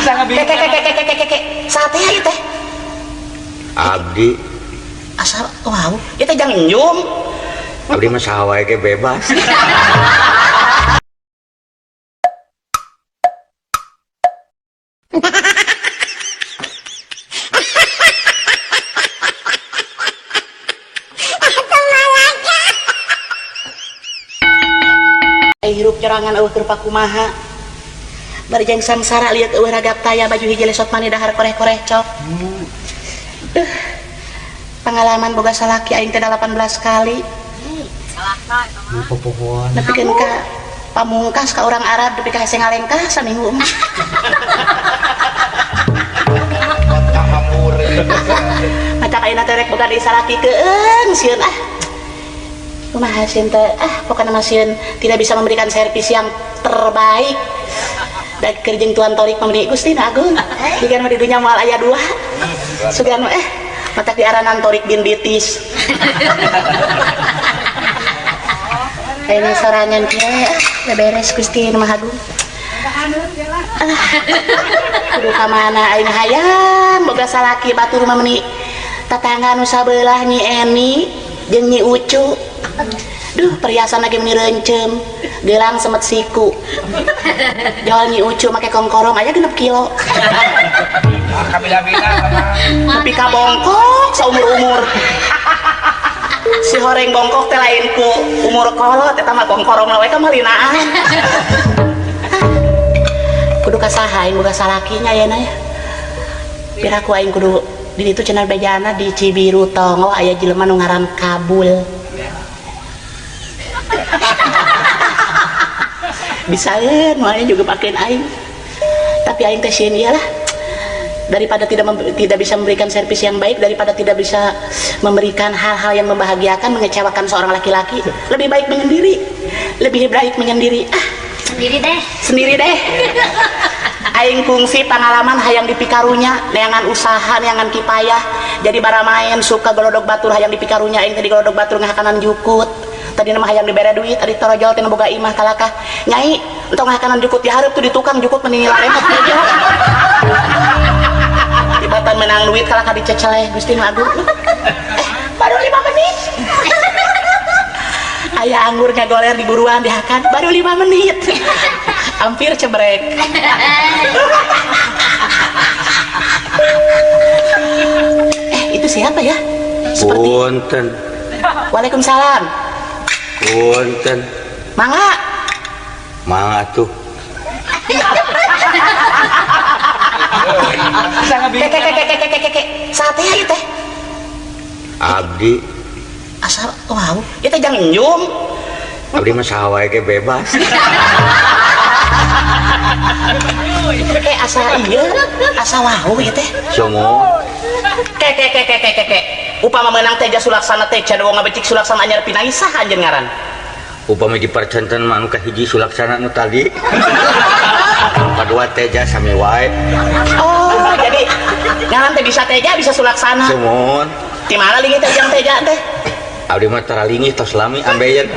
Ke ke ke ke ke ke ke. Sate ieu teh. Abdi. Asal wow, ieu teh jang enjum. Abdi mah saha wae ge bebas. Hirup nyorangan eueuh keur pakumaha. Bari jeung sangsara lieur eueuh ragap taya baju hiji lesot mani dahar koreh-koreh cok. Pengalaman boga salaki aing teh 18 kali. Popohoan. Nepikeun ka pamungkas ka urang Arab nepi ka hese ngalengkah saminggu mah. Matak ayeuna teh rek boga deui salaki keung sieun ah. Kumaha sieun teh ah, pokona mah sieun tidak bisa memberikan servis yang terbaik. Da keur jeung Tuan Torik mah meni Gusti nu Agung. Jiga mah di dunya moal aya dua. Sugan mah matak diaranan Torik bin Bitis. Ayeuna sorangan kieu beberes Gusti nu Maha Agung. Kudu ka mana aing hayang boga salaki batur mah meni tatangga nu sabelah Nyi Eni jeung Nyi Ucu. Duh, perhiasan lagi meni reuncem, gelang semet siku. Jual Nyi Ucu make kongkorong aya 6 kilo. Nepi ka bongkok saumur-umur. Si horeng bongkok teh lain ku umur kolot eta mah kongkorong we ka malinaan. Kudu ka saha aing boga salakinya ayeuna ya. Piraku aing kudu di ditu cenah bejana di Cibiru Tonggoh aya jelema nu ngaran Kabul. Bisaeun moalnya juga pakein aing. Tapi aing teh sieun ieu lah. Daripada tidak bisa memberikan servis yang baik, daripada tidak bisa memberikan hal-hal yang membahagiakan, mengecewakan seorang laki-laki, lebih baik menyendiri. Lebih baik menyendiri. Ah, sendiri deh. Sendiri deh. Aing kungsi pengalaman hayang dipikarunya, neangan usaha, neangan kipayah. Jadi baramaen suka golodog batur hayang dipikarunya, aing tadi golodog batur ngahakanan jukut. Tadi nama hayang dibere duit, tadi torojol teh boga imah kalakah. Nyai, entong ngahakanan jukut dihareup tuh di tukang jukut mending laremot aja. Tibatan menang duit kalakah diceceleh Gusti nu Agung. Baru 5 menit. Aya anggur ngagoler di buruan dihakan baru 5 menit. Hampir cebrek. Itu siapa ya? Seperti Punten. Waalaikumsalam. Punten. Mangga. Mangga tuh. Ke ke ke ke ke ke ke. Sate ieu teh. Abdi. Asal wow, ieu teh jang enjum. Abdi mah saha wae ge bebas. Asa ieu, asa wow ieu teh. Somo. Ke ke ke ke ke ke ke. Upama menang Teja Sulaksana teh cadu ngabecik Sulaksana anyar pinangi saha anjeun ngaran? Upami dipercenten mah anu kahiji Sulaksana nu tadi. Kadua Teja sami wae. Oh, jadi ngaran teh bisa Teja bisa Sulaksana. Sumuhun. Di mana lingih teh jang Teja teh? Abdi mah tara lingih tos lami ambeien.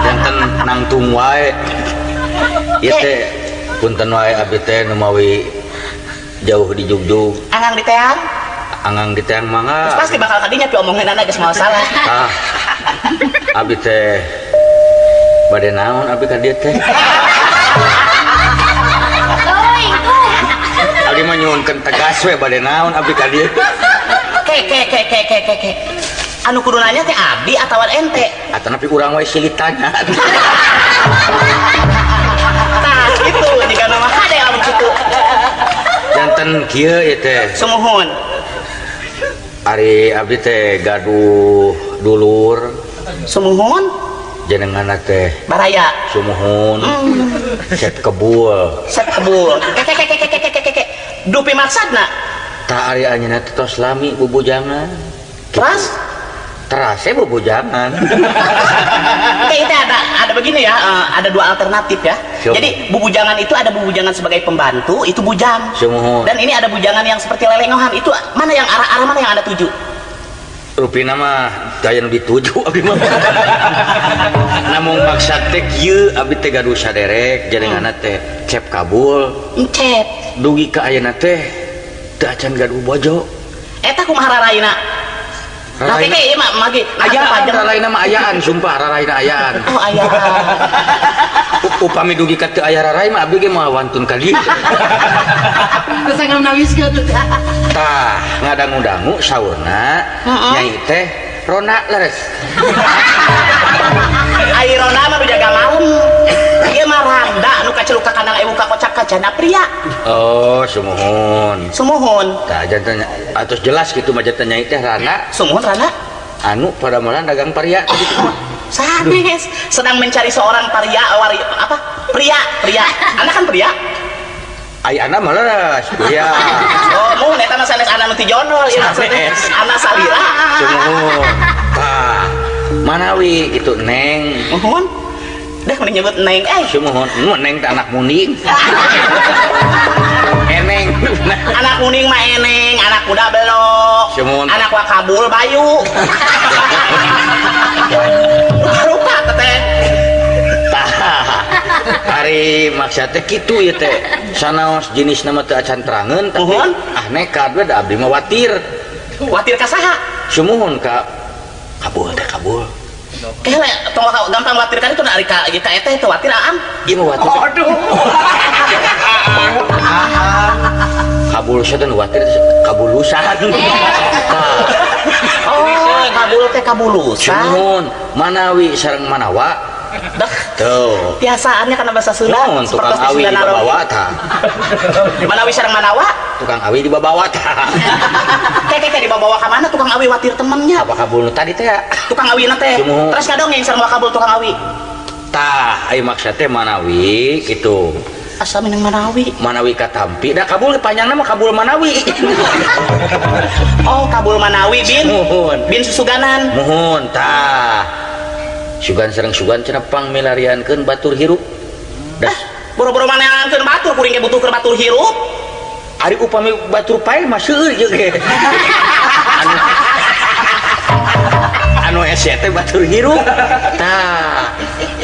Janten nangtung wae. Ieu teh punten wae abdi teh nu mawi jauh di jugjug. Angang di teang? Angang di teang mangga. Terus pasti bakal kadinya pi omongan geus moal salah. Tah. Abdi teh bade naon abdi ka dieu teh? Abdi mah nyuhunkeun tegas we bade naon abdi ka dieu. Ke ke ke ke ke ke ke. Anu kudu nanya teh abdi atawa ente? Atanapi urang wae silih tanya. Tah kitu jika nama hade lamun kitu. Janten kieu ieu teh. Sumuhun. Ari abdi teh gaduh dulur. Sumuhun. Jenenganna teh Baraya. Sumuhun. Set kebul. Set kebul. Ke ke ke ke ke ke ke ke. Dupi maksadna? Tah ari anjeunna teh tos lami bubujangan. Teras? Terasnya bubujangan. Oke, itu ada begini ya, ada dua alternatif ya. Siap. Jadi bubujangan itu ada bubujangan sebagai pembantu, itu bujang. Sumuhun. Dan ini ada bujangan yang seperti lelengohan, itu mana yang arah-arah mana yang Anda tuju? Rupina mah daya nu dituju abdi mah. Namung maksad teh kieu, abdi teh gaduh saderek jaringanna teh Cep Kabul. Encep. Dugi ka ayeuna teh teu acan gaduh bojo. Eta kumaha raraina? Nah, Raraina- keke ieu mah magi Ayaan, raraina mah ayaan, sumpah raraina ayaan. Oh, ayaan. Upami dugi ka teu aya rarai mah abdi ge moal wantun ka dieu. Terus ngawiskeun. Tah, ngadangu-dangu saurna Heeh. nyai teh rona leres. Ai rona mah nu jaga malam. Ieu mah randa nu kaceluk ka kandang ewu kakocak ka jana pria. Oh, sumuhun. Sumuhun. Tah, janten atos jelas gitu mah janten nyai teh rana Sumuhun rana. Anu pada malam dagang paria tadi mah. Sanes sedang mencari seorang paria wari, apa? Pria, pria. Anda kan pria? Ai ana mah leres, pria. Oh, muhun eta mah sanes ana nu ti jondol ieu maksudnya. Sanes. Ana salira. Sumuhun. Tah, manawi gitu neng. Muhun. Dah mending nyebut neng eh. Sumuhun, nu neng teh anak muning. Eneng. Anak kuning mah eneng, anak muda belok. Sumuhun. Anak wakabul bayu. Rupa teteh. Tah, ari maksud teh kitu ieu teh. Sanaos jenis nama teu acan terangeun tapi Muhun. ah nekat we da abdi mah watir. Watir ka saha? Sumuhun ka kabul teh kabul. Kele tong gampang watir kan itu ari ka ka eta teh watir aam. Ieu mah watir. Aduh. Kabul sia teh nu watir kabulusan. Tah, Oh, kabul teh kabulusan. sumuhun manawi sareng manawa. Dah, Tuh. biasaannya karena bahasa Sunda. Naon tukang Seperti awi Sunda Narong. dibawa tah. Manawi sareng manawa? Tukang awi dibawa tah. Kayak kayak dibawa ka mana tukang awi watir temennya? Apa kabul nu tadi teh ya? Tukang awi na teh. Sumuhun. Terus ngadongeng sareng wakabul tukang awi. Tah, ai maksud teh manawi gitu. Asa minang manawi. Manawi katampi, da kabul panjangna mah kabul manawi. Oh, kabul manawi bin. Muhun. Bin susuganan. Muhun tah. Sugan sareng sugan cenah pang milariankeun batur hirup. Dah, Boro-boro maneankeun batur kuring ge butuh keur batur hirup. Ari upami batur pae mah seueur ieu ge. Anu anu hese teh batur hirup. Tah.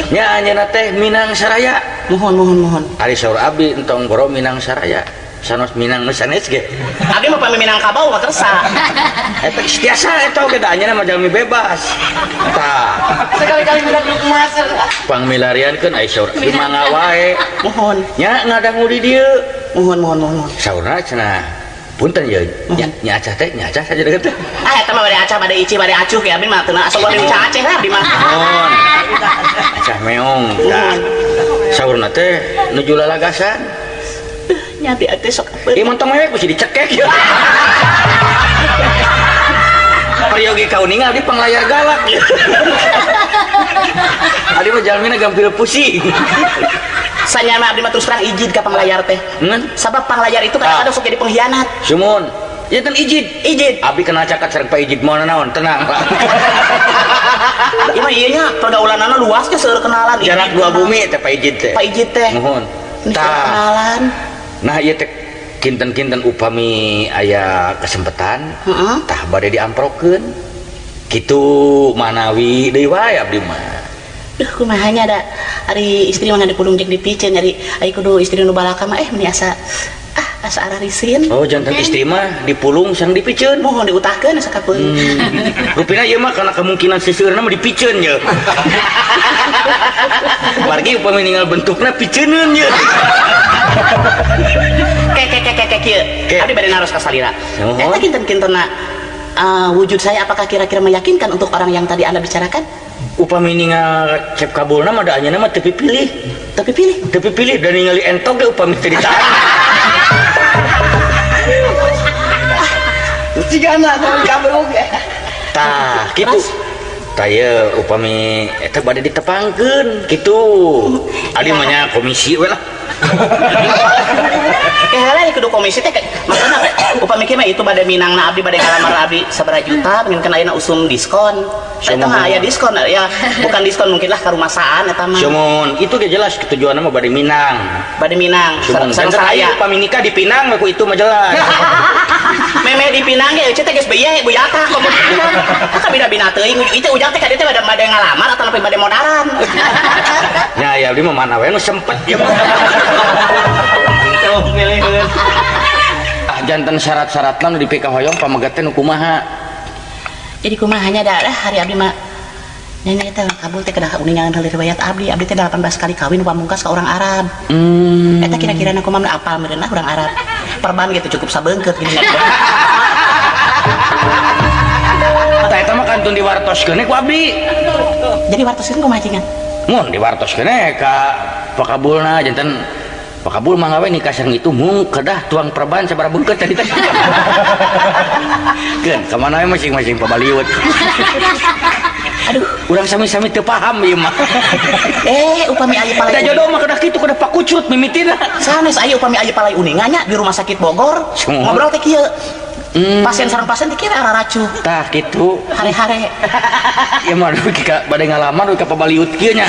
Nya anjeunna teh Minang Saraya. Mohon, mohon, mohon. Ari saur abdi entong boro Minang Saraya. Sanos Minang nu sanes ge. Abdi mah pami Minangkabau mah kersa. Eta tiasa eta oge da anjeunna mah jalmi bebas. Tah, Sekali-kali budak nu emas. Pangmilariankeun ai saur abdi mangga wae. Mohon, Nya ngadangu di dieu. Mohon, mohon, mohon. Mohon. Saurna cenah punten ye nya nya acah teh nya acah saja deket teh. Ah, eta mah bade acah, bade ici, bade acuh ya abdi mah teu asa ulah di Aceh lah abdi mah. Mohon. Acah meong. Tah. Saurna teh nuju lalagasan. Nya abdi teh sok Ieu montong mewek mesti dicekek ya. Peryogi kauninga abdi panglayar galak. Abdi mah jalmina gampil pusing. Sanyana abdi mah terus terang ijid ka panglayar teh. Ngan Sabab panglayar itu kadang-kadang sok jadi pengkhianat. Sumuhun. Ya kan ijid. Ijid. Abdi kena cakat sareng Pak Ijid moal naon, tenang lah. Ieu mah ieu nya pergaulanana luasnya seueur kenalan. Ijid Jarak dua kenal. Bumi teh Pak Ijid teh. Pak Ijid teh. Muhun. Ini seueur Tah. kenalan. Nah, ieu teh kinten-kinten upami aya kesempatan, tah bade diamprokeun. Kitu manawi deui wae abdi mah. Duh, kumaha nya da ari istri mah dipulung jeung dipiceun ari ari kudu istri nu balaka mah eh meni asa ah asa ararisin. Oh, janten istri mah dipulung sareng dipiceun. Mohon diutahkeun asa kapeung. Rupina ieu mah karena kemungkinan seseueurna mah dipiceun ye. Margi upami ninggal bentukna piceuneun ye. Ke ke ke ke ke kieu. Ke. Abdi bade naros ka salira. Nuhun. Eta kinten-kintenna wujud saya apakah kira-kira meyakinkan untuk orang yang tadi Anda bicarakan? Upami ningal Cep Kabulna mah da anjeunna mah teu pipilih. Tapi pilih. Teu pipilih dan ningali entok ge upami teu ditahan. Cigana tuh kabruk. Tah, kitu. Tah ieu upami eta bade ditepangkeun kitu. Adi mah nya komisi we lah. Keheula kudu komisi teh maksudna upami kieu mah itu bade minangna abdi, bade ngalamar abdi sabaraha juta, mungkin ayeuna usum diskon. Eta mah aya diskon ya, bukan diskon mungkin lah karumasaan eta mah. Sumuhun, itu ge jelas tujuanna mah bade minang. Bade minang, Sumuhun. sareng Janten saraya. aya upami nikah di Pinang mah ku itu mah jelas. Meme di Pinang ge eueuh teh geus beuye buyata komo di Pinang. Ka bina-bina teuing itu ujang teh ka dieu teh bade bade ngalamar atau nepi bade modaran. Nya ya abdi mah mana we nu sempet ieu mah. Ah, janten syarat-syaratna nu dipikahoyong pamegat teh nu kumaha? Jadi kumaha nya da hari abdi mah nenek teh kabul teh kedah uningan heula riwayat abdi. Abdi teh 18 kali kawin pamungkas ka orang Arab. Eta kira-kira na kumaha apal meureun lah orang Arab. Perban gitu cukup sabeungkeut gini. Tah eta mah kantun diwartoskeun ku abdi. Jadi wartoskeun kumaha cingan? Mun diwartoskeun ka pakabulna janten pakabul mangga we nikah sareng itu mung kedah tuang perban sabaraha beungkeut tadi teh. Keun ka mana we masing-masing pabaliut. Aduh, urang sami-sami teu paham ieu mah. Upami aya palai. Da jodoh mah kedah kitu, kedah pakucut mimitina. Sanes aya upami aya palai uninga nya di rumah sakit Bogor. Sumuhun. Ngobrol teh kieu. Pasien sareng pasien teh kieu raracuh. Tah kitu. Hare-hare. Ya mah dugi ka bade ngalamar dugi ka pabaliut kieu nya.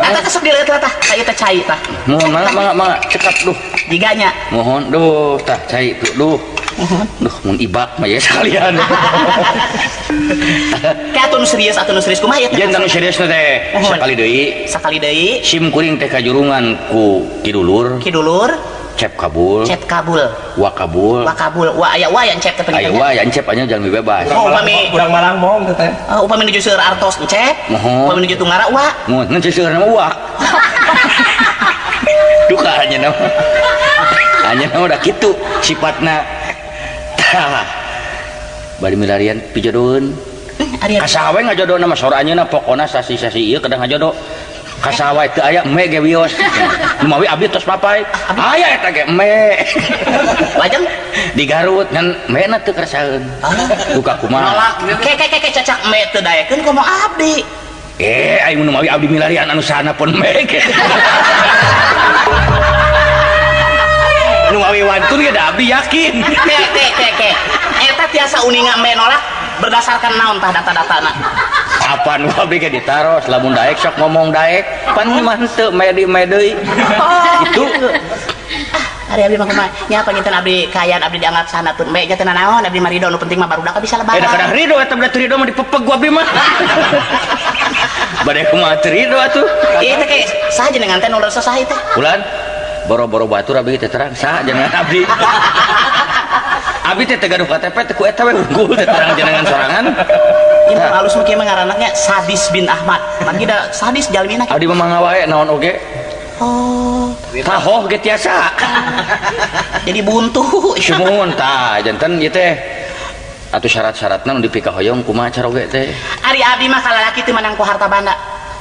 Eta teh sok dileueut lah tah, ka ieu teh cai tah. Mohon mangga mangga mangga cekap duh. Jiganya. Mohon duh tah cai tuh duh. Duh mun ibak mah ya sekalian. Kayak atuh nu serius atuh nu serius kumaha ieu teh? Janten nu serius teh Mohon. sakali deui. Sakali deui. Sim kuring teh kajurungan ku kidulur. Kidulur. Cep kabul. Cep kabul. Wa kabul. Wa kabul. Wa aya wa yang cep teh Aya wa yang cep anya jalmi bebas. Oh, upami urang Malang mong teh. Oh, upami nuju seueur artos encep. Mohon. Upami nuju tunggara wa. Mohon ngan seueur nama wa. Duka anya nama. Anya nama udah kitu sifatna. Tah. Bari milarian pijodoheun. Ari Kasaha we ngajodona mah sora anjeunna pokona sasi-sasi ieu kedah ngajodoh. Kasaha wae teu aya eme ge wios. Mawi abdi tos papai. Aya eta ge eme. Lajeng di Garut ngan mena teu kerasaeun. Duka kumaha? Ke ke ke ke cacak eme teu daekeun komo abdi. Aing nu mawi abdi milarian anu sana pun eme ge. Nu mawi wantun ge da abdi yakin. Ke ke ke ke. Eta tiasa uninga eme nolak berdasarkan naon tah data-datana? Apa nu abdi ge ditaros lamun daek sok ngomong daek pan mah henteu me deui. Oh, Itu. Ah, ari abdi mah kumaha? Nya panginten abdi kaayaan abdi dianggap sana pun me nya teu nanaon abdi mah ridho nu penting mah barudak bisa lebaran. Da kadah ridho eta bade ridho mah dipepeg ku abdi mah. Bade kumaha teu ridho atuh? Ieu teh ke saha jenengan teh nu leres saha ieu teh? Bulan boro-boro batur abdi teh terang saha jenengan abdi. Abdi teh teu gaduh KTP teh ku eta we unggul teh terang jenengan sorangan. Ieu mah alus mah kieu mah ngaranna nya Sadis bin Ahmad. Manggi da sadis jalmina. Abdi mah mangga wae naon oge. Oh, Tahoh ge tiasa. Jadi buntu. Sumuhun tah janten ieu teh atuh syarat-syaratna nu dipikahoyong kumaha caroge teh? Ari abdi mah kalalaki teu menang ku harta banda.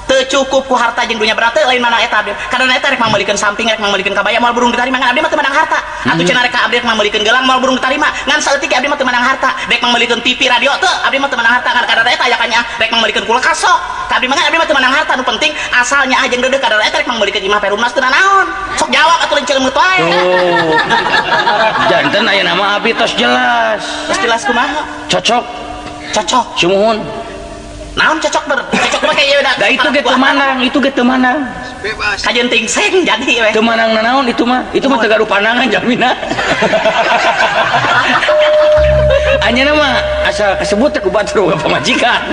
Teu cukup ku harta jeung dunya berat teu lain mana eta abdi. Karena eta rek mangmeulikeun samping rek mangmeulikeun kabaya moal burung ditarima ngan abdi mah teu menang harta. Atuh cenah rek ka abdi rek mangmeulikeun gelang moal burung ditarima ngan saeutik abdi mah teu menang harta. Rek mangmeulikeun TV radio teu abdi mah teu menang harta ngan kadar eta aya kanya rek mangmeulikeun kulkas sok. Ka abdi mah abdi mah teu menang harta nu penting asalnya ah jeung deudeuh kadar eta rek mangmeulikeun imah Perumnas teu nanaon. Sok jawab atuh lain celeumut wae. Tuh. Janten aya nama abdi tos jelas. Tos jelas kumaha? Cocok. Cocok. Sumuhun. Naon cocok ber? Cocok mah kayak udah. Da itu ge teu manang, itu ge teu manang. Bebas. Kajeun tingseng jadi we. Teu manang nanaon itu mah. Itu mah teu gaduh pandangan jamina. Anjeunna mah asa kasebut teh ku batur boga pamajikan.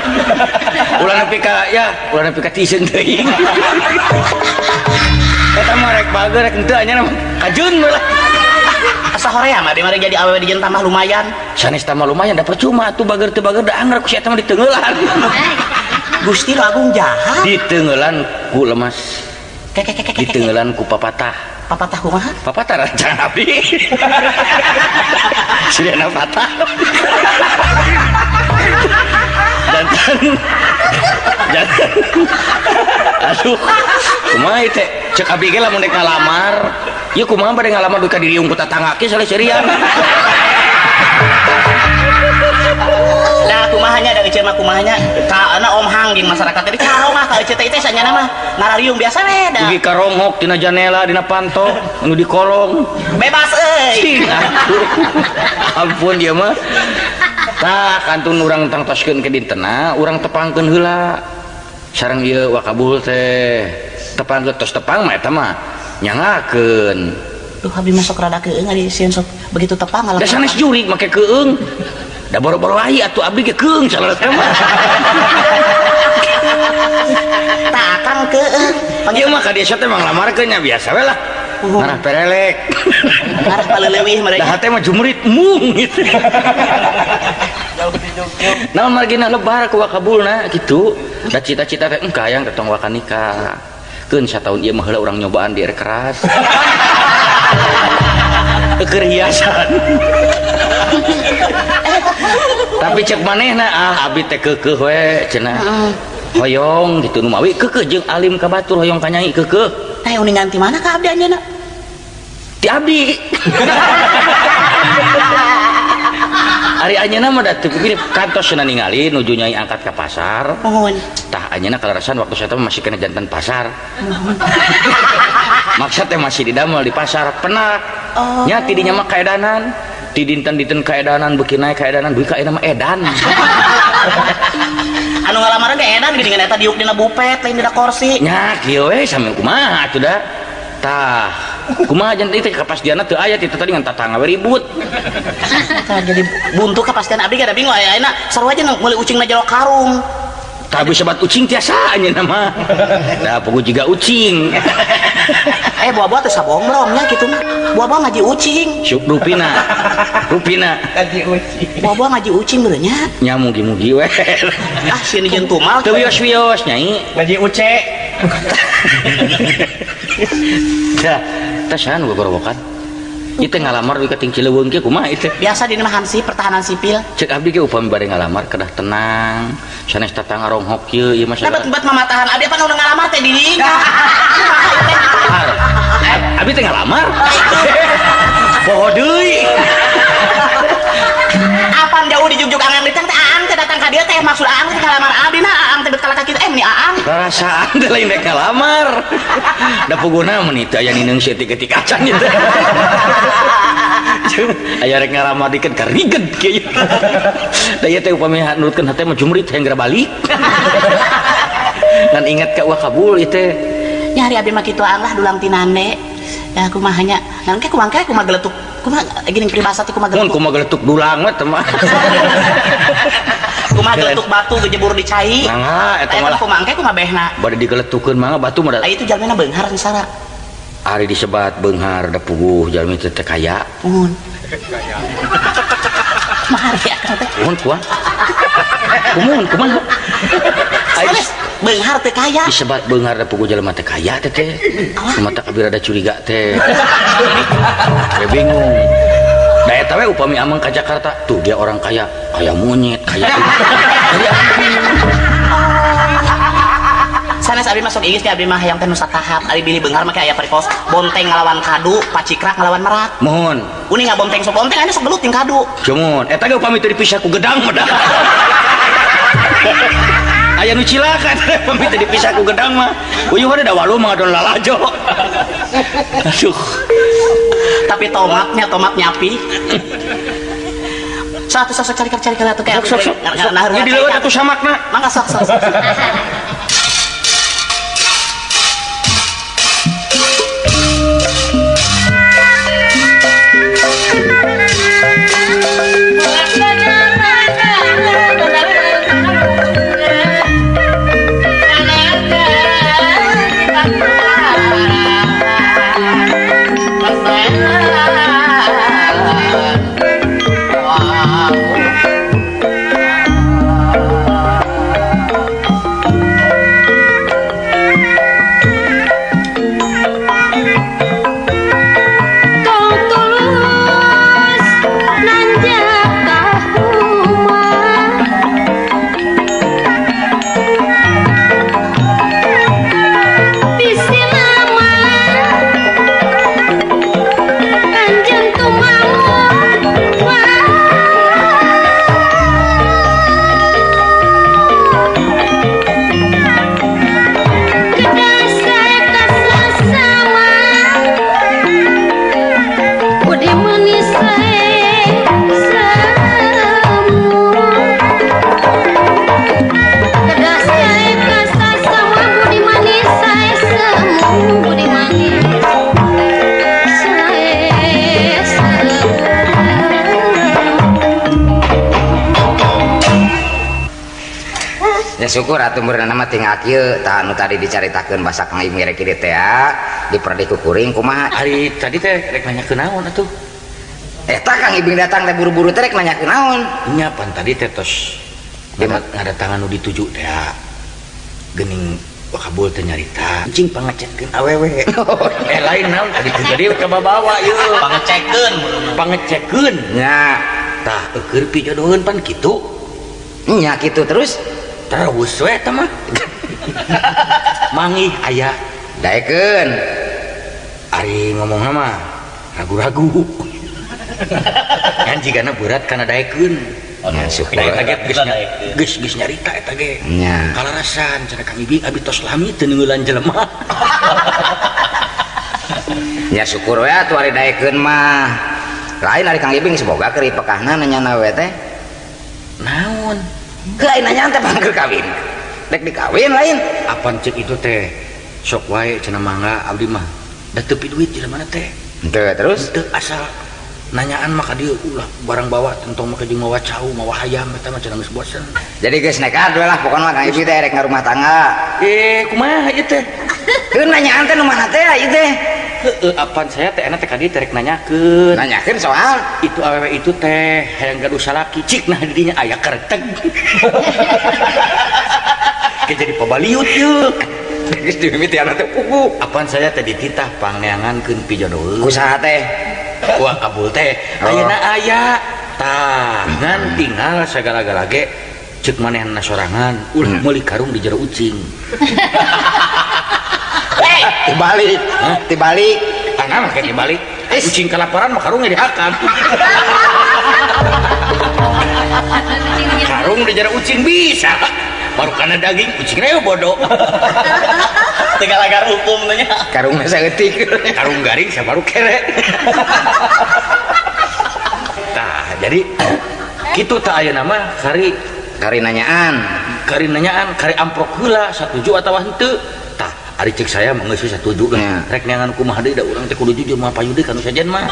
Ulah nepi ka ya, ulah nepi ka tiiseun teuing. Eta mah rek bager rek henteu anjeunna mah kajeun we lah. Asa horea mah di mari jadi awewe di tambah lumayan. Sanes tambah lumayan da percuma atuh bager teu bager da angger ku si eta mah diteunggeulan. Gusti nu agung jahat. Diteunggeulan ku lemas. Diteunggeulan ku papatah. Papatah kumaha? Papatah rancangan abdi. Sirena patah. Jantan. Jantan. Aduh. Kumaha ieu teh? Cek abdi ge lamun dek ngalamar. Ieu kumaha bade ngalamar duka diriung ku tatangga ge saleuserian. Nah, Kumaha nya da eceu mah kumaha nya ka ana Om Hang jeung masyarakat teh carong ah ka eceu teh teh sanyana mah ngarariung biasa we da. Dugi karonghok tina janela dina panto nu di kolong. Bebas euy. Ampun dia mah. Tah kantun urang tangtoskeun ke dintena, urang tepangkeun heula. Sareng ieu wakabul teh tepangkeun tos tepang mah eta mah nyangakeun. Duh abi masuk rada keung ari sieun sok begitu tepang ngalah. Da sanes jurig make keung. Da boro-boro ai atuh abdi ge keung salah teh mah. Tah akang keung. Ieu mah ka desa teh mah nglamarkeun nya biasa we lah. Ngarah perelek. Ngarah paleleuwih mereka. Da hate mah jumrit mung gitu. Naon margina lebar ku wakabulna kitu. Da cita-cita teh engka hayang teh tong waka nikah. Keun sataun ieu mah heula urang nyobaan di air keras. Keur hiasan. Tapi cek manehna ah abi teh keukeuh we cenah. Hoyong gitu nu mawi keukeuh jeung alim ka batur hoyong ka nyai keukeuh. Tah uningan ti mana ka abdi anjeunna? Ti abdi. Ari anjeunna mah da teu pilih kantos cenah ningali nuju nyai angkat ka pasar. Nuhun. Tah anjeunna kalarasan waktu saya teh masih kena jantan pasar. Maksud teh masih didamel di pasar penak. Oh. Nya ti dinya mah kaedanan. Ti dinten-dinten kaedanan beuki naik kaedanan dugi ka ayeuna mah edan. Anu ngalamaran ge edan geuningan eta diuk dina bupet lain dina kursi. Nya kieu we sami kumaha atuh da. Tah, kumaha janten teh kapastianna teu aya ti tadi ngan tatangga we ribut. Tah jadi buntu kapastian abdi ge da bingung aya ayeuna sarua jeung meuli ucingna jero karung. Tah bisa bat ucing tiasa anjeunna mah. Da puguh jiga ucing. Eh buah-buah teh sabonglong nya kitu mah. Buah-buah ngaji ucing. Syuk rupina. Rupina. Ngaji ucing. Buah-buah ngaji ucing meureun nya. Nya mugi-mugi we. Ah sieun jeung tumal. Teu wios-wios nyai. Ngaji uce. Dah, teh saha nu gogorowokan? Ieu teh ngalamar dugi ka ting Cileuweung kieu kumaha ieu teh? Biasa dina mah hansip pertahanan sipil. Cek abdi ge upami bade ngalamar kedah tenang, sanes tatangga ronghok kieu ieu mah. Nah bet mamatahan abdi apa nu ngalamar teh di dinya. Abdi teh ngalamar. Poho deui. Apan jauh dijugjug Aang ditang teh Aang teh datang ka dieu teh maksud Aang teh ngalamar abdi na Aang teh bet kalaka kitu meni Aang. Rarasaan teh lain rek ngalamar. Da puguna mun teu aya nineung seutik-eutik acan ieu teh. Aya rek ngalamar dikeun kariged kieu. Da ieu teh upami nurutkeun hate mah jumrit hayang geura balik. Ngan ingat ka wakabul ieu teh. Nya hari abdi mah kitu Aang lah dulang tinande. Ya kumaha nya. Ngan ke kumaha ke kumaha geletuk. Kumaha geuning peribahasa teh kumaha Mun geletuk. kumaha geletuk dulang mah teh mah. Kumaha geletuk batu gejebur di cai. Mangga eta Eta mah. Kumaha engke kumaha behna. Bade digeletukeun mangga batu mah. Aya itu jalmina beunghar sara. Ari disebat beunghar da puguh jalmi teh teh kaya. Nuhun. Kumaha ari akang teh? Nuhun kuah. Kumun kumaha? Ari beunghar teh kaya. Disebat beunghar da puguh jelema teh kaya teh teh. Kumaha teh kabir ada curiga teh. Teh bingung. Da eta we upami ameng ka Jakarta, tuh dia orang kaya, kaya monyet, kaya. Jadi Sanes abdi masuk Inggris abdi mah hayang teh nu satahap, ari bilih beunghar mah aya perikos bonteng ngalawan kadu, pacikrak ngalawan merak. Mohon. Uning ngabonteng sok bonteng aya sok gelut jeung kadu. Cumun, eta ge upami teu dipisah ku gedang mah dah. Aya nu cilaka teh upami teu dipisah ku gedang mah. Uyuh da walu mah ngadon lalajo. Aduh. Tapi tomatnya tomat nyapi. Satu sok cari cari atuh kayak. Sok sok sok. Ini dilewat atuh samakna. Mangga sok sok. Sok. Ya syukur atuh meureunna mah tinggal kieu tah anu tadi dicaritakeun basa Kang Ibing rek kieu teh diperdi ku kuring kumaha. Ari tadi teh rek nanya naon atuh? Eta Kang Ibing datang teh buru-buru teh rek nanya naon? Nya pan tadi teh tos ngadatangan nu dituju teh geuning Wakabul teh nyarita cing pangecekkeun awewe. Lain naon tadi teh jadi kababawa ieu pangecekkeun pangecekkeun nya tah eueur pijodoheun pan kitu nya kitu terus terus we eta mah mangih aya daekeun ari ngomongna mah ragu-ragu kan jigana berat kana daekeun. Nya syukur eta ge geus geus nyarita eta ge nya kalarasan cenah Kang Ibing abi tos lami teu neungeulan jelema. Nya syukur we atuh ari daekeun mah lain ari Kang Ibing semoga keur ipekahna nanyana we teh naon heuh ai nanyaan teh pangker kawin rek dikawin lain apan cek itu teh sok wae cenah mangga abdi mah da teu duit jelema teh henteu terus teu asal nanyaan mah ka dieu ulah barang bawa tentong mah jeung mawa cau mawa hayam eta mah cenah geus bosen. Jadi geus nekat we lah pokona mah Kang Ibing teh rek ngarumah tangga. Kumaha ieu teh? Heuh nanyaan teh nu mana teh ieu teh? Heueuh apan saya teh enak teh ka dieu teh rek nanyakeun. Nanyakeun soal itu awewe itu teh hayang gaduh salaki cik nah di dinya aya kereteg. Ke jadi pabaliut yeuh. Geus dimimitian teh pugu. Apan saya teh dititah pangneangankeun pijodoheun. Ku saha teh? Wah kabul teh ayeuna aya tah ngan tinggal sagala-gala ge ceuk manehna sorangan ulah meuli karung di jero ucing. Dibalik, dibalik. Ana mah dibalik. Ucing kelaparan mah karungnya dihakan. Karung di jero ucing bisa. Baru karena daging ucingnya bodoh. Tinggal agar hukum tanya. Karungnya saeutik. Karung garing saya baru kere. Nah, jadi kitu tah ayeuna mah kari kari nanyaan. Kari nanyaan, kari amprok heula satuju atawa henteu. Tah, ari cek saya mah geus satuju lah. Rek neangan kumaha deui da urang teh kudu jujur mah payu deui kanu sajen mah.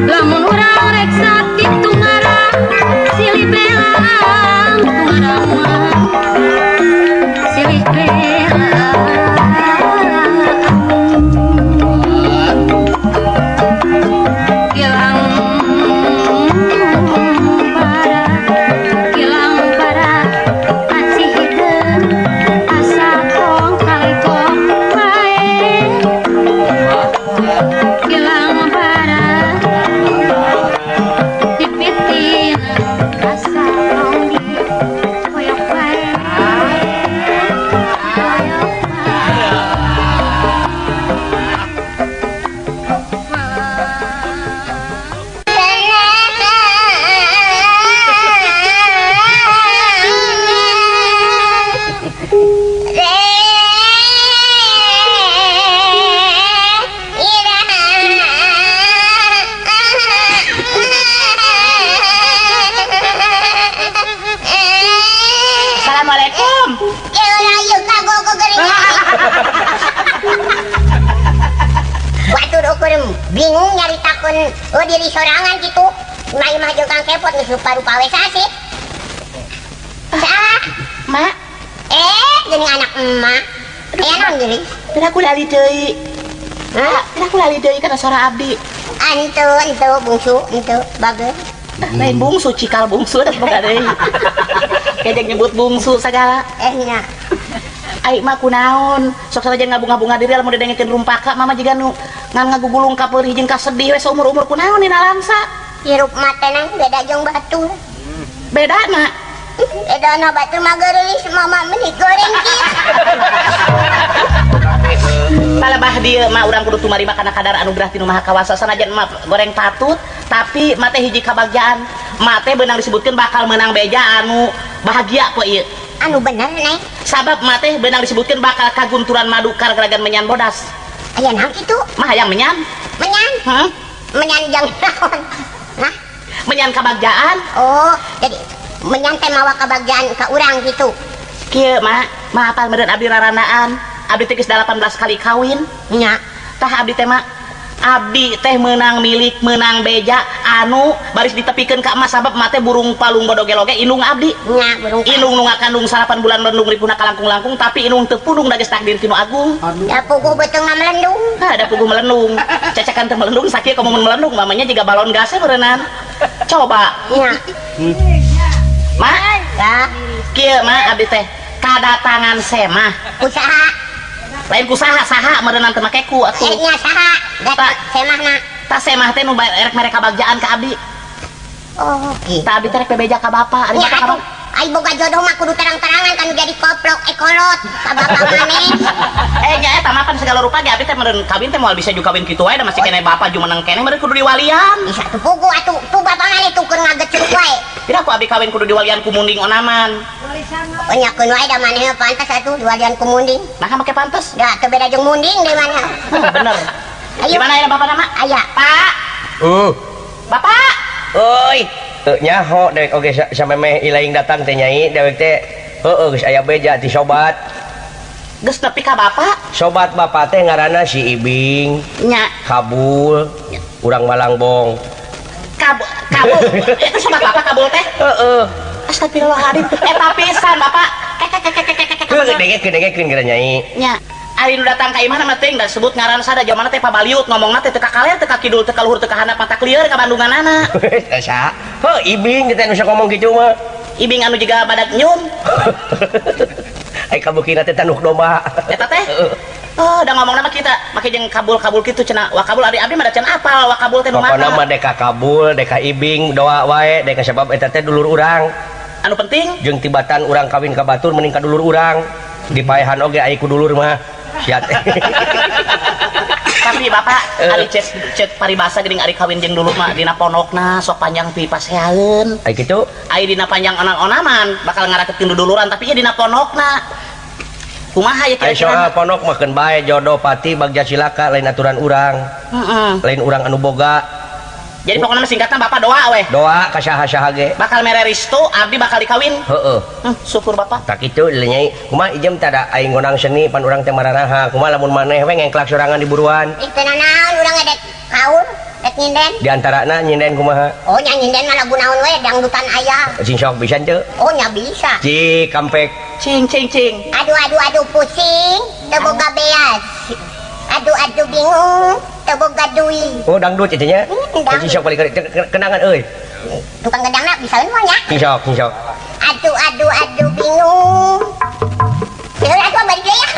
Lamun urang rek sakit tungarang silih belang tungarang silih belang gilang bara aci hideung asa tong kalikong bae gilang bara dipitin asa tong di koyok bae koyok Assalamualaikum. Batur ukur bingung nyaritakeun oh diri sorangan gitu. Imah-imah jeung Kang Kepot geus rupa-rupa we sasih. Salah. Mak. Geuning anak emak. Aya naon geulis? Piraku lali deui. Hah? Piraku lali deui kana sora abdi. Ante ente bungsu ente bager. Lain bungsu cikal bungsu da boga deui. Kejeng nyebut bungsu sagala. Eh nya. Ai mah kunaon? Sok sanajan ngabunga-bunga diri lamun didengekeun rumpaka mama jiga nu ngan ngagugulung ka peurih jeung kasedih we saumur-umur kunaon dina langsa. Hirup mate nang beda jeung batur. Bedana? Bedana batur mah geulis mama meni goreng kieu. Palebah dieu mah urang kudu tumarima kana kadar anugerah ti Nu Maha Kawasa sanajan mah goreng patut tapi mah teh hiji kabagjaan. Mah teh beunang disebutkeun bakal meunang beja anu bahagia poe ieu. Anu bener neng. Sabab mah teh beunang disebutkeun bakal kagunturan madu kargeragan menyan bodas. Aya naon kitu? Mah hayang menyan. Menyan? Heeh. Menyan jang naon? Hah? Menyan kabagjaan. Oh, jadi menyan teh mawa kabagjaan ka urang gitu. Kieu mah, mah apal meureun abdi raranaan. Abdi teh geus 18 kali kawin. Nya. Tah abdi teh mah abdi teh meunang milik meunang beja anu baris ditepikeun ka emas sabab mah teh burung palung bodogeloge indung abdi. Nya burung indung nu ngakandung 8 bulan melendung ripuna kalangkung-langkung tapi indung teu pundung da geus takdir ti nu agung. Da puguh beuteung melendung. Hah, da puguh melendung. Cacakan teu melendung sakieu komo mun melendung mamanya jiga balon gas meureunnan. Coba. Nya. Ma, ya. Kieu mah abdi teh kadatangan semah. Usaha. Lain ku saha saha meureunnan teu make ku atuh. Nya saha? Ta semahna. Ta semah teh nu erek mere kabagjaan ka abdi. Oh, kitu. Ta abdi teh rek bebeja ka bapa, ari bapa ka bapa. Ai boga jodoh mah kudu terang-terangan kan jadi koplok ekolot ka bapa maneh. Nya eta mah pan segala rupa ge abdi teh meureun kawin teh moal bisa juga kawin kitu wae da masih keneh bapa jumeneng keneh meureun kudu diwalian. Bisa tuh puguh atuh tuh bapa maneh tuh keur ngagecruk wae. Tidak ku abdi kawin kudu diwalian ku munding onaman. Oh nya keun wae da maneh pantas atuh diwalian ku munding. Nah make pantas? Da teu beda jeung munding deui maneh. Bener. Ayo. Di mana ya bapak nama? Aya. Pak. Bapak. Oi. Teu nyaho dewek oge samemeh ilaing datang teh nyai dewek teh heueuh geus aya beja ti sobat. Geus nepi ka bapak? Sobat bapak teh ngaranna si Ibing. Nya. Kabul. Nya. Urang Malangbong. Kabul. Eta sobat bapak Kabul teh? Heeh. Astagfirullahaladzim. Eta pisan bapak. Heuh dengekeun geura nyai. Nya. Ari nu datang ka imahna mah teuing da sebut ngaran sada jamanna teh pabaliut ngomongna teh teu ka kaler teu ka kidul teu ka luhur teu ka handap mata lieur ka Bandunganana. Teh saha? Heuh Ibing teh nu sok ngomong kitu mah. Ibing anu jiga badak nyum. Ai kabukina teh tanduk domba. Eta teh? Oh, da ngomongna mah kita make jeung kabul-kabul kitu cenah. Wa kabul ari abdi mah da can apal wa kabul teh nu mana. Pokona mah deka kabul, deka Ibing doa wae deka sabab eta teh dulur urang. Anu penting jeung tibatan urang kawin ka batur mending ka dulur urang. Dipaehan oge ai ku dulur mah. Sia teh. Tapi bapak ari cek paribasa geuning ari kawin jeung dulur mah dina pondokna sok panjang pi paseaeun. Ai kitu? Ai dina panjang onan-onaman bakal ngarakeutkeun duduluran tapi nya dina pondokna. Kumaha ya Ai kira-kira? soal pondok mah keun bae jodoh pati bagja cilaka lain aturan urang. Heeh. Lain urang anu boga. Jadi pokoknya mah singkatna bapak doa weh. Doa ka saha-saha ge. Bakal mere restu abdi bakal dikawin. Heeh. Syukur bapak. Tak kitu nyai. Kumaha ijem teh da aing ngonang seni pan urang teh mararaha. Kumaha lamun maneh we ngengklak sorangan di buruan. Ih teu nanaon urang edek kaul, dek nyinden. Di antarana nyinden kumaha? Oh nya nyinden mah lagu naon we dangdutan aya. Cing sok bisa teu? Oh nya bisa. Cik kampek. Cing cing cing. Aduh aduh aduh pusing, teu boga beas. Aduh aduh bingung, teu boga duit. Oh dangdut itu nya. Dangdut. Cing sok balik kenangan euy. Tukang gedangna bisa mah nya. Cing sok, cing sok. Aduh aduh aduh bingung. Heula atuh balik deui ya.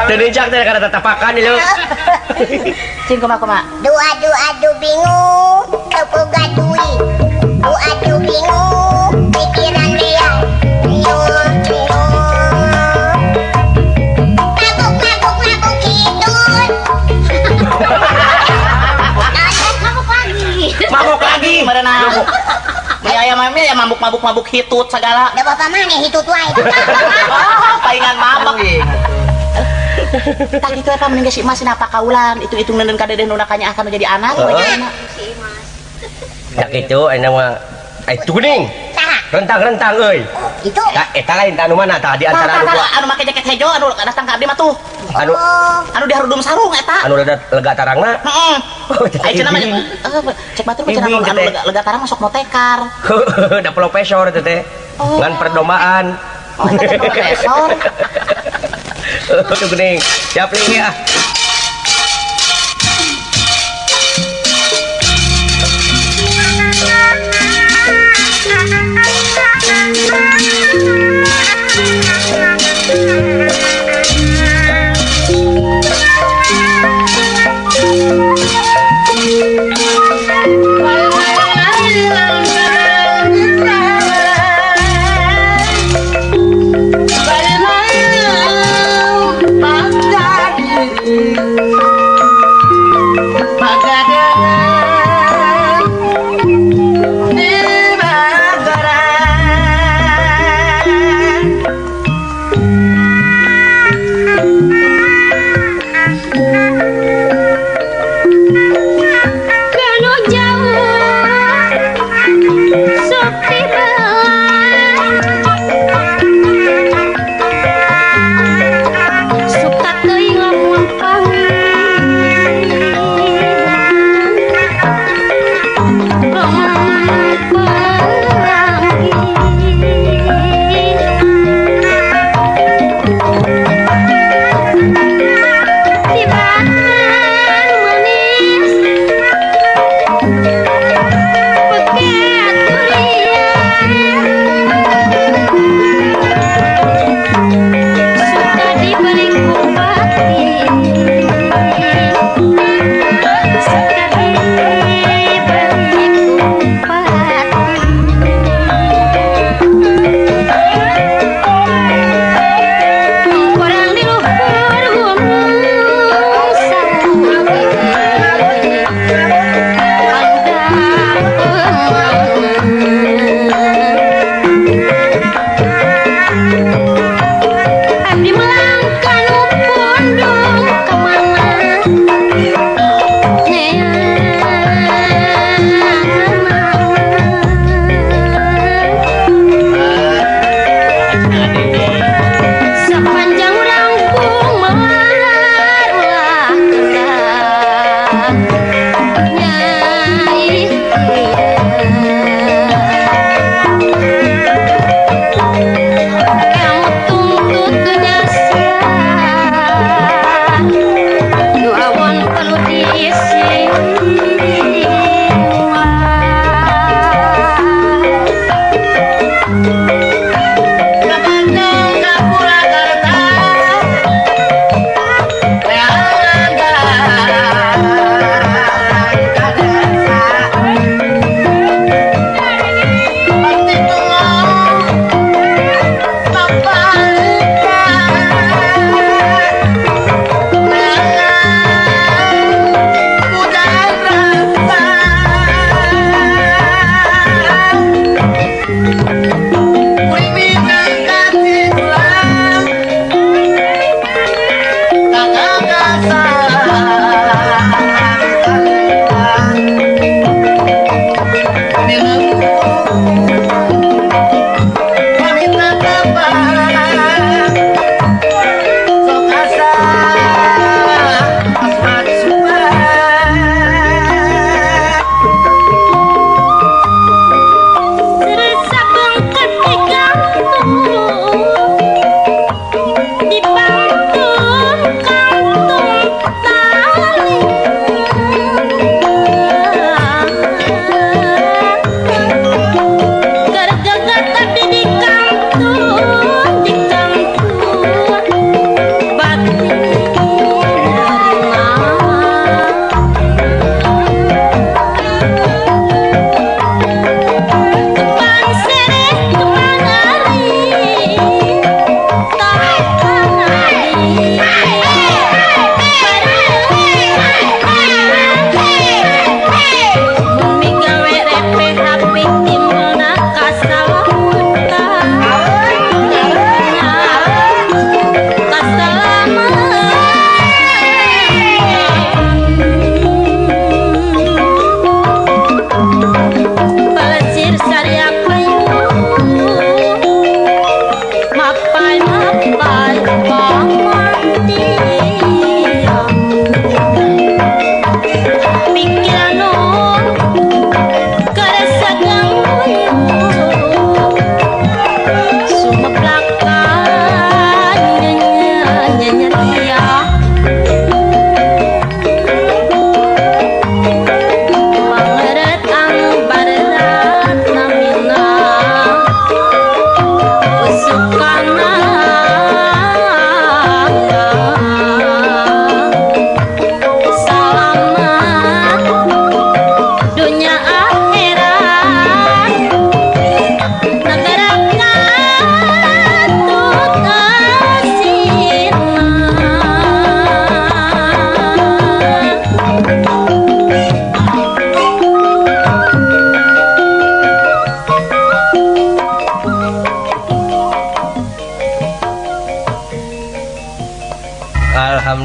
Teu dincak teh kana tatapakan ieu. Cing kumaha kumaha? Aduh aduh aduh bingung, teu boga duit. Aduh aduh bingung, pikiran dia. Yo yo. Mabuk mabuk mabuk kidul. Mabuk lagi. Mabuk lagi. Merenang. Meni aya mah ya mabuk-mabuk-mabuk hitut segala. Da bapak maneh hitut wae. Oh, palingan mabuk. Tak itu apa mending si Imas napa kaulan itu-itu neundeun ka dedeh nu nakanya akan jadi anak we nya. Si Imas. Tak kitu aya mah ai tuning. Saha? Rentang-rentang euy. Oh, itu. Tah eta lain tah anu mana tah di antara anu dua. Anu make jaket hejo anu datang ka abdi mah tuh. Anu anu diharudum sarung eta. Anu lega tarangna. Heeh. Oh, Ai cenah mah cek batur mah cenah anu lega tarang masuk motekar. Da profesor teh teh. Ngan perdombaan. Oh, eta teh kompresor. Tuh geuning. Siap ling ya.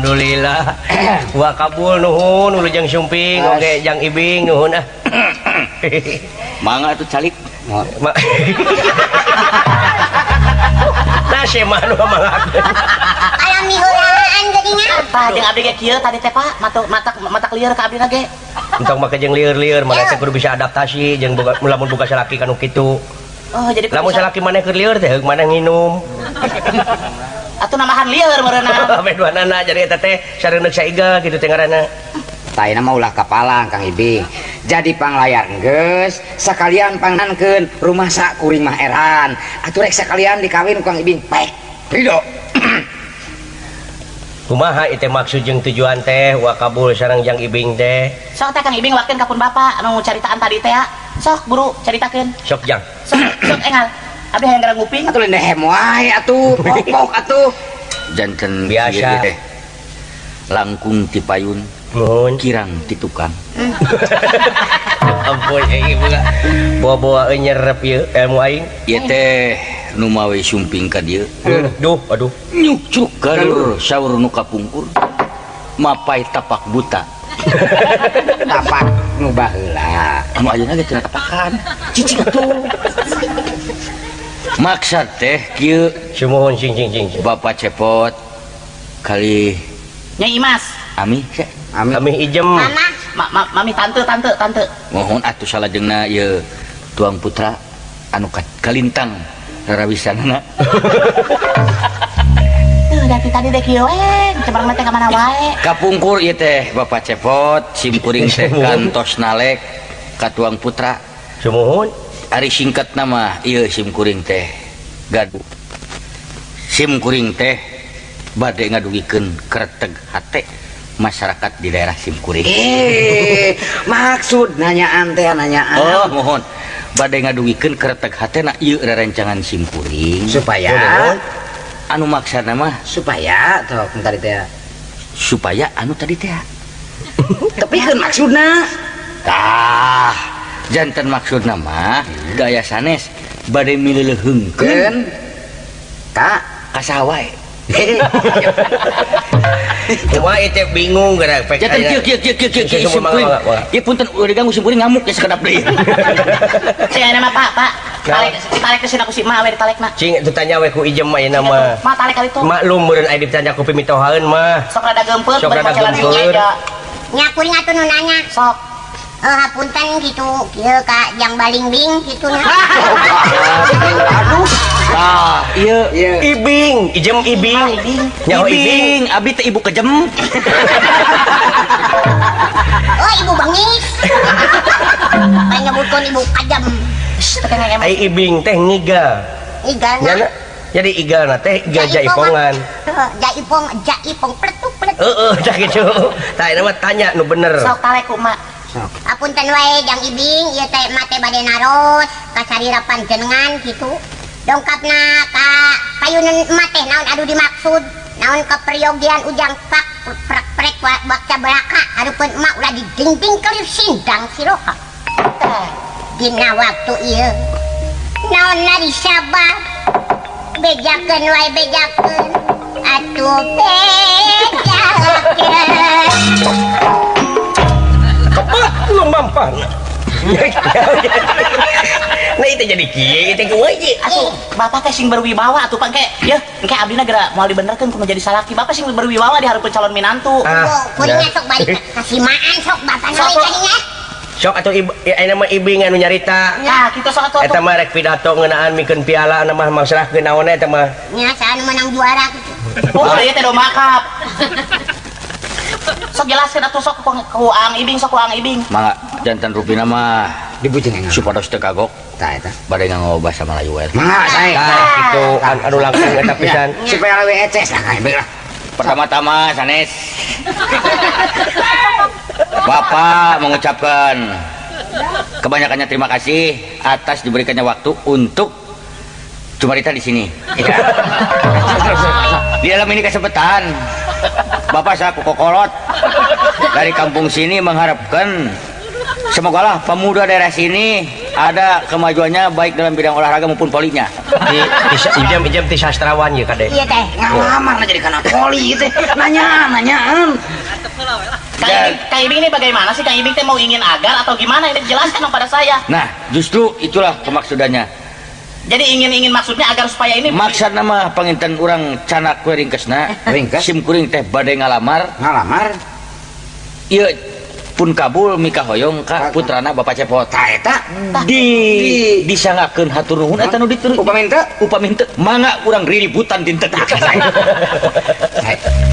Alhamdulillah. Wa kabul nuhun wilujeng sumping oge Jang Ibing nuhun ah. Mangga atuh calik. Nah, si mah nu mangakeun. Alami heulaan geuningan. Tah jeung abdi ge kieu tadi teh Pak, matak lieur ka abdi ge. Entong make jeung lieur-lieur, maneh teh kudu bisa adaptasi jeung boga lamun boga salaki kanu kitu. Oh, jadi lamun salaki maneh keur lieur teh heug maneh nginum. Atuh namahan lieur meureunna. Ame duanana jadi eta teh sareuneuk saiga kitu teh ngaranna. Tah ayeuna mah ulah kapalang Kang Ibing. Jadi panglayar geus sakalian pangankeun rumah sak kuring mah eran. Atuh rek sakalian dikawin ku Kang Ibing pek. Ridho. Kumaha ieu teh maksud jeung tujuan teh wa kabul sareng Jang Ibing teh? Sok teh Kang Ibing wakeun ka pun bapak anu caritaan tadi teh. Sok buru caritakeun. Sok Jang. Sok sok engal. Abdi hayang gara nguping. Atuh lain dehem wae atuh, pok-pok atuh. Janten biasa teh. Langkung ti payun. Nuhun. Kirang ti tukang. Ampun ieu boga bawa-bawa nyerep ieu ilmu aing. Ieu teh nu mawe sumping ka dieu. Duh, aduh. Nyucuk galur saur nu kapungkur. Mapai tapak buta. Tapak nu baheula. Anu ayeuna ge cenah tapakan. Cicing atuh. Maksad teh kieu sumuhun cing cing cing. Bapak Cepot kali Nyai Imas. Ami teh. Ami. Ami ijem. Mama. Mami tante tante tante. Mohon atuh salajengna ieu tuang putra anu kalintang rarawisanana. Tuh dari tadi deh kieu we, cemerlang teh ka mana wae. Kapungkur ieu teh Bapak Cepot sim kuring teh kantos nalek ka tuang putra. Sumuhun. Ari singkatna mah ieu sim kuring teh gaduh. Sim kuring teh bade ngadugikeun kreteg hate masyarakat di daerah Simkuring. Maksud nanyaan teh nanyaan. Oh, mohon. Bade ngadugikeun kreteg hatena ieu rerencangan Simkuring supaya anu maksana mah supaya tok tadi teh. Supaya anu tadi teh. Tapi kan maksudna. Tah, janten maksudna mah gaya sanes bade mileuleheungkeun ka ka saha wae. Kumaha ieu teh bingung geura pek. Janten kieu kieu kieu kieu kieu simkuring. Ieu punten ulah diganggu simkuring ngamuk ya sakedap deui. Cing ayeuna mah Pak, Pak. Tarik tarik ke sini ku si Mak we ditalekna. Cing itu tanya we ku ijem ayeuna mah. Mak tarik kali itu. Maklum meureun aya ditanya ku pimitohaeun mah. Sok rada geumpeur Sok rada geumpeur. Nya kuring atuh nu nanya. Sok. Hapunten gitu, kieu ka Jang Balingbing kitu nya. Aduh. Tah, ieu Ibing, ijem Ibing. Nyaho Ibing, abdi teh ibu kejem. Oh, ibu bengis. Paling nyebutkeun ibu kajam. Ai Ibing teh ngigal. Igalna. Jadi igalna teh igal jaipongan. Jaipong, jaipong pletuk pletuk. Heeh, tah kitu. Tah eta mah tanya nu bener. Sok talek ku mak. Apunten wae Jang Ibing, ieu teh mah teh bade naros ka sarira panjenengan kitu. Dongkapna ka payunan emak teh naon anu dimaksud? Naon keperyogian ujang pak prek prek bakca belaka hareupeun emak ulah didingding kelir sindang siroha. Dina waktu ieu naon nari sabab bejakeun wae bejakeun atuh bejakeun. Kepak lumampan. Nah itu jadi kieu itu kumaha ieu? Atuh bapak teh sing berwibawa atuh Pak engke yeuh engke abdina geura moal dibenerkeun kudu jadi salaki. Bapak sing berwibawa di hareupeun calon minantu. Kuringna sok balik kasimaan sok bapak we kadinya. Sok atuh ibu ayeuna mah Ibing anu nyarita. Nah, kitu sok atuh. Eta mah rek pidato ngeunaan mikeun piala anu mah mangsrahkeun naon eta mah. Nya saha nu menang juara kitu. Oh, ieu teh domba cup. Sok jelaskeun atuh sok ku Ang Ibing sok ku Ang Ibing. Mangga jantan rupina mah dibujeng supados teu kagok. Tah eta. Bade nganggo basa Melayu we. Mangga sae. Tah kitu anu langkung eta pisan. Supaya leuwih eces lah Kang Ibing lah. Pertama-tama sanes Bapak mengucapkan kebanyakannya terima kasih atas diberikannya waktu untuk cumarita di sini. Ya. Di dalam ini kesempatan Bapak saya kokolot dari kampung sini mengharapkan semogalah pemuda daerah sini Ada kemajuannya baik dalam bidang olahraga maupun polinya. Di ijam ti sastrawan ieu kade. Iya teh. Ngalamar jadi kana poli teh. Nanya, nanyaan. Kang Ibing ini bagaimana sih? Kang Ibing teh mau ingin agar atau gimana? Ini jelaskan dong pada saya. Nah, justru itulah kemaksudannya. Jadi ingin maksudnya agar supaya ini maksud nama panginten urang canak we ringkesna. Ringkes. Sim kuring teh bade ngalamar. Ngalamar. Ieu pun kabul mikahoyong ka putrana Bapak Cepot. Tah eta di disangakeun hatur nuhun eta nu diteru. Upami henteu, upami henteu mangga urang riributan dinten.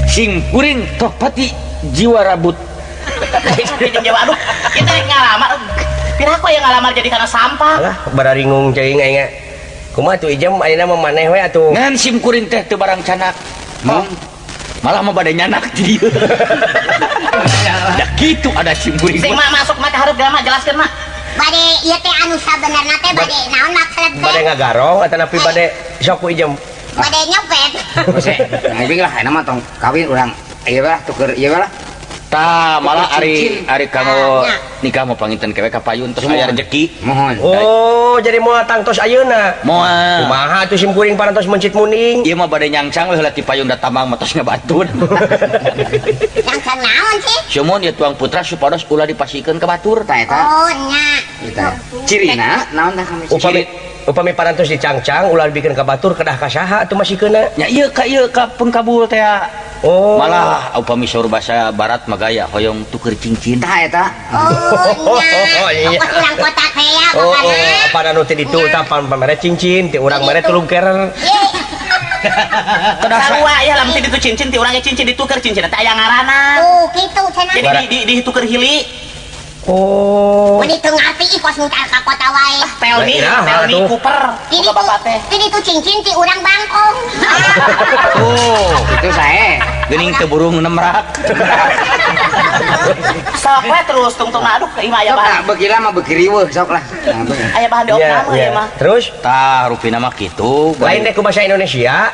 Sing kuring toh pati jiwa rabut. Jiwa aduh, kita ngalamar. Piraku yang ngalamar jadi karena sampah. Alah, bararingung ceuing aing. Kumaha tuh Ijem ayeuna mah maneh we atuh. Ngan sim kuring teh teu barang canak. Malah mah bade nyanak di dieu. Da kitu ada sim kuring. Sing mak masuk mak hareup geura mak jelaskeun mak. Bade ieu teh anu sabenerna teh bade naon maksud teh? Bade ngagarong atanapi bade sok ku Ijem. Bade nyopet. Hese, Kang Ibing lah ayeuna mah tong kawin urang ieu lah tuker ieu lah. Tah malah ari kanggo nikah mau panginten kewe ka payun terus aya rejeki. Mohon. Oh, jadi moal tangtos ayeuna. Moal. Kumaha atuh sim kuring parantos mencit muning. Ieu mah bade nyangcang we heula ti payun da tambang mah tos ngabatun. Nyangcang naon sih? Sumon ieu tuang putra supados ulah dipasikeun ka batur. Tah eta. Oh nya. Eta. Cirina naon tah kami? Upami parantos dicangcang ulah dibikeun ka batur kedah ka saha atuh masikeunna? Nya ieu ka pun kabul teh. Oh. Malah upami saur bahasa barat mah gaya hoyong tuker cincin. Tah eta. Oh nya. Iya. Ongkos urang kota teh ya Oh, pokona. apa anu teh ditu tah pamere cincin ti urang mere tulung kerer. Kedah Sarua ya lamun ti ditu cincin ti urang ge cincin dituker cincin teh aya ngaranna. Tuh kitu cenah. Jadi di dituker hili. Oh. Mun teu ngarti ih kos mutar ka kota wae. Tell me, tell me Cooper. Ti Boga bapak teh. ditu cincin ti urang bangkong. Oh, itu sae. Geuning teu burung nemrak. Sok we terus tungtung aduh imah aya bahan. Sok lah, beuki mah beuki riweuh sok lah. Aya bahan diopname ieu mah. Terus tah rupina mah kitu. Lain deh ku bahasa Indonesia.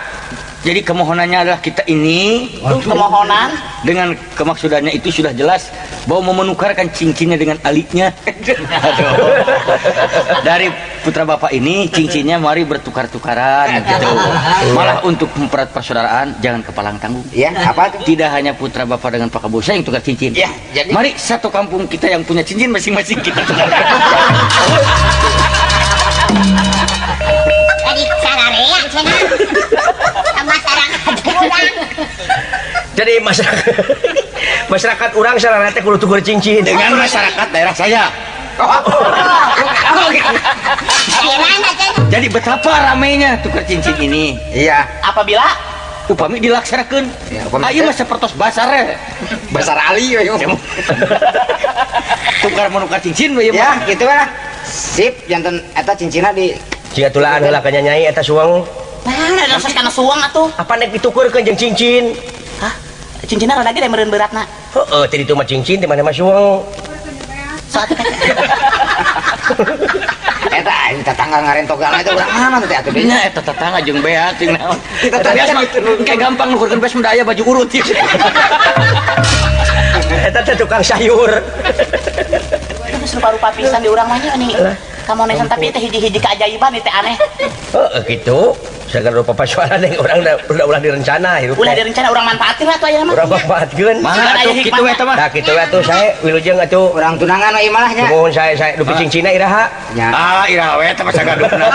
Jadi kemohonannya adalah kita ini kemohonan dengan kemaksudannya itu sudah jelas bahwa mau menukarkan cincinnya dengan aliknya. Aduh. Dari putra bapak ini cincinnya mari bertukar-tukaran gitu. Malah untuk mempererat persaudaraan jangan kepalang tanggung. Iya, apa tuh? Tidak hanya putra bapak dengan Pak Kabul saya yang tukar cincin. Ya, jadi mari satu kampung kita yang punya cincin masing-masing kita tukar. Jadi sararea cenah. Masyarakat urang. Jadi masyarakat urang sararea teh kudu tukur cincin dengan masyarakat daerah saya. Jadi betapa ramainya tukar cincin ini. Iya. Apabila upami dilaksanakeun. Ya, upami ayeuna mah sapertos basar we. Basar Ali we. Tukar menukar cincin we. Ya, kitu lah. Sip, janten eta cincinna di jiga tulaan heula ka nyanyai eta suang. Nah, ada proses kana suang atuh. Apa nek ditukurkeun jeung cincin? Hah? Cincinna rada gede meureun beratna. Heeh, teh ditu mah cincin di mana mah suang. Eta aing tetangga ngarentogan eta urang mana teh atuh deui. Nya eta tetangga jeung bea jeung naon. Eta biasa mah kayak gampang nukurkeun beas mah aya baju urut ieu. Eta teh tukang sayur. Terus rupa-rupa pisan di urang mah nya nih. Kamonesan tapi teh hiji-hiji keajaiban teh aneh. Heeh kitu. Sagala rupa pasualan yang orang udah ulah direncana hirup. Ulah direncana urang manfaatin lah atuh aya mah. Urang manfaatkeun. Mangga atuh kitu we eta mah. Tah kitu we atuh sae wilujeng atuh. Urang tunangan we malah nya. Nuhun sae sae dupi cincina iraha. Nya. Ah iraha we eta mah sagadupna.